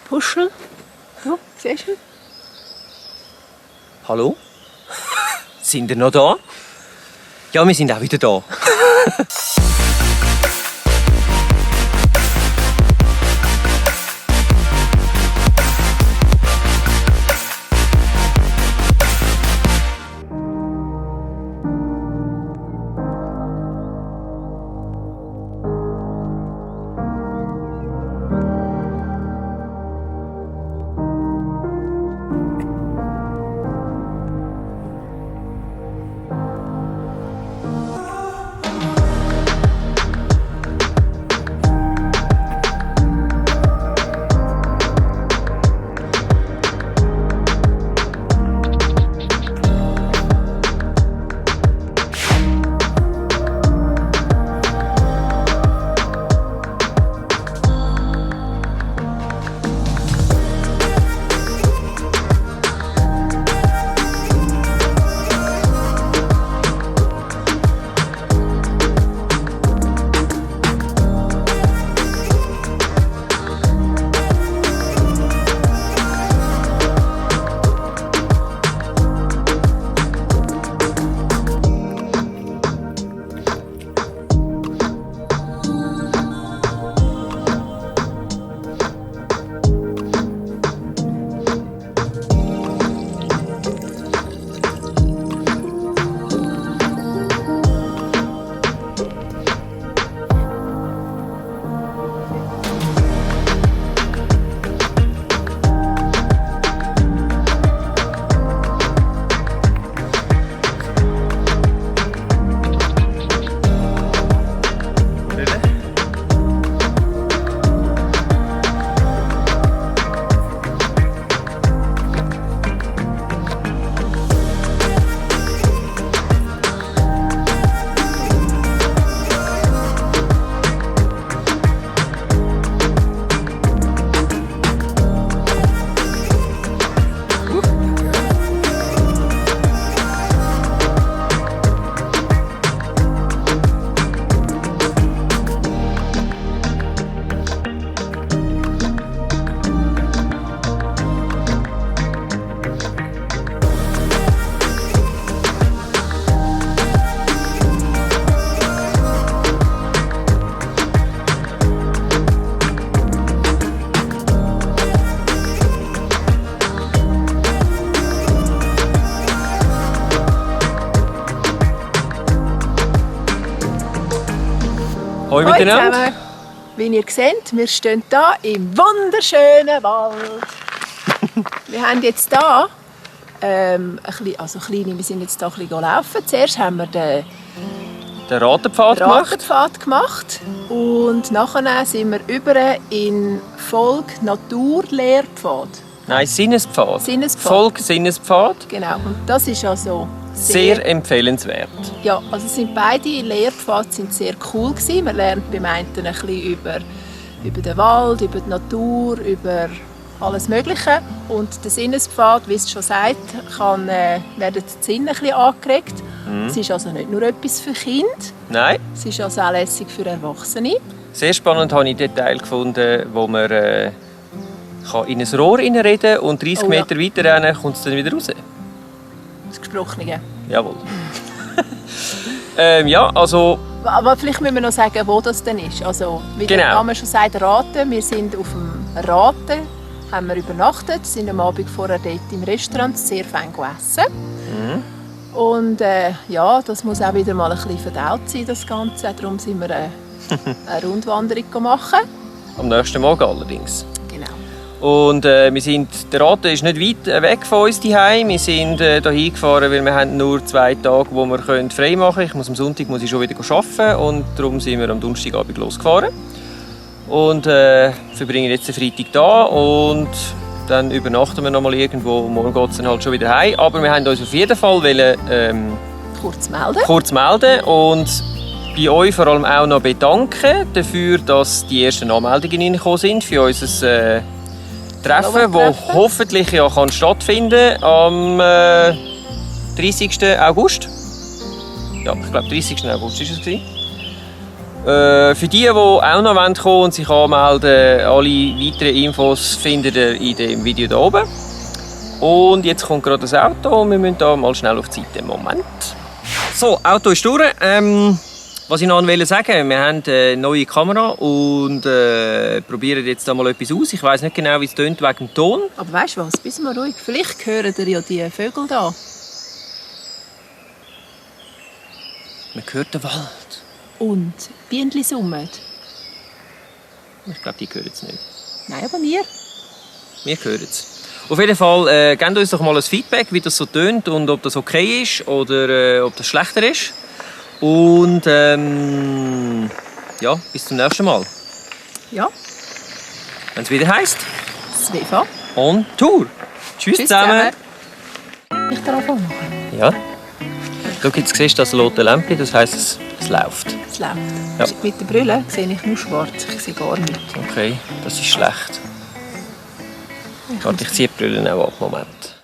Puschel. Ja, siehst du? Hallo? Sind ihr noch da? Ja, wir sind auch wieder da. Hallo miteinander. Zusammen. Wie ihr seht, wir stehen hier im wunderschönen Wald. Wir haben jetzt hier wir sind jetzt hier ein bisschen laufen. Zuerst haben wir den Ratenpfad gemacht und nachher sind wir über in Volk-Natur-Lehrpfad. Nein, Sinnespfad. Volk-Sinnespfad. Genau, und das ist also sehr empfehlenswert. Ja, also beide Lehrpfade sind sehr cool gewesen. Man lernt beim einen ein bisschen über den Wald, über die Natur, über alles Mögliche. Und der Sinnespfad, wie es schon sagt, werden die Sinne ein bisschen angeregt. Es ist also nicht nur etwas für Kinder. Nein. Es ist also auch lässig für Erwachsene. Sehr spannend habe ich den Teil gefunden, wo man in ein Rohr reinreden kann und 30 Meter weiter rennen, kommt es dann wieder raus. Das Gesprochene. Jawohl. Ja, also... Aber vielleicht müssen wir noch sagen, wo das denn ist. Also, wie der Name schon sagt, Raten. Wir sind auf dem Raten, haben wir übernachtet, sind am Abend vorher dort im Restaurant sehr fein essen. Und das muss auch wieder mal ein bisschen verdaut sein, das Ganze. Darum sind wir eine Rundwanderung machen. Am nächsten Morgen allerdings. Genau. Und der Raten ist nicht weit weg von uns daheim. Wir sind hier hingefahren, weil wir haben nur 2 Tage, wo wir frei machen können. Am Sonntag muss ich schon wieder arbeiten und darum sind wir am Donnerstagabend losgefahren. Und verbringen jetzt den Freitag da und dann übernachten wir noch mal irgendwo und morgen geht es dann halt schon wieder heim. Aber wir haben uns auf jeden Fall kurz melden und bei euch vor allem auch noch bedanken dafür, dass die ersten Anmeldungen reingekommen sind für unser Treffen, das hoffentlich ja kann stattfinden am 30. August. Ja, ich glaube 30. August war es. Für die auch noch kommen wollen und sich anmelden, alle weiteren Infos findet ihr in dem Video hier oben. Und jetzt kommt gerade das Auto und wir müssen da mal schnell auf die Seite. Moment. So, Auto ist durch. Was ich noch sagen wollte, wir haben eine neue Kamera und probieren jetzt da mal etwas aus. Ich weiss nicht genau, wie es tönt wegen dem Ton. Aber weißt du was, bist mal ruhig. Vielleicht hören ihr ja die Vögel da. Man hört den Wald. Und Bienen summen. Ich glaube, die hören es nicht. Nein, aber wir. Wir hören es. Auf jeden Fall, gebt uns doch mal ein Feedback, wie das so tönt und ob das okay ist oder ob das schlechter ist. Und ja, bis zum nächsten Mal. Ja. Wenn es wieder heisst. Svefa. On Tour. Tschüss zusammen. Ich darf auch machen. Ja. Schau, jetzt siehst du das rote Lämpchen, das heisst, es läuft. Es läuft. Ja. Mit der Brille sehe ich nur schwarz, ich sehe gar nichts. Okay, das ist schlecht. Warte, ich ziehe die Brille auch ab. Moment.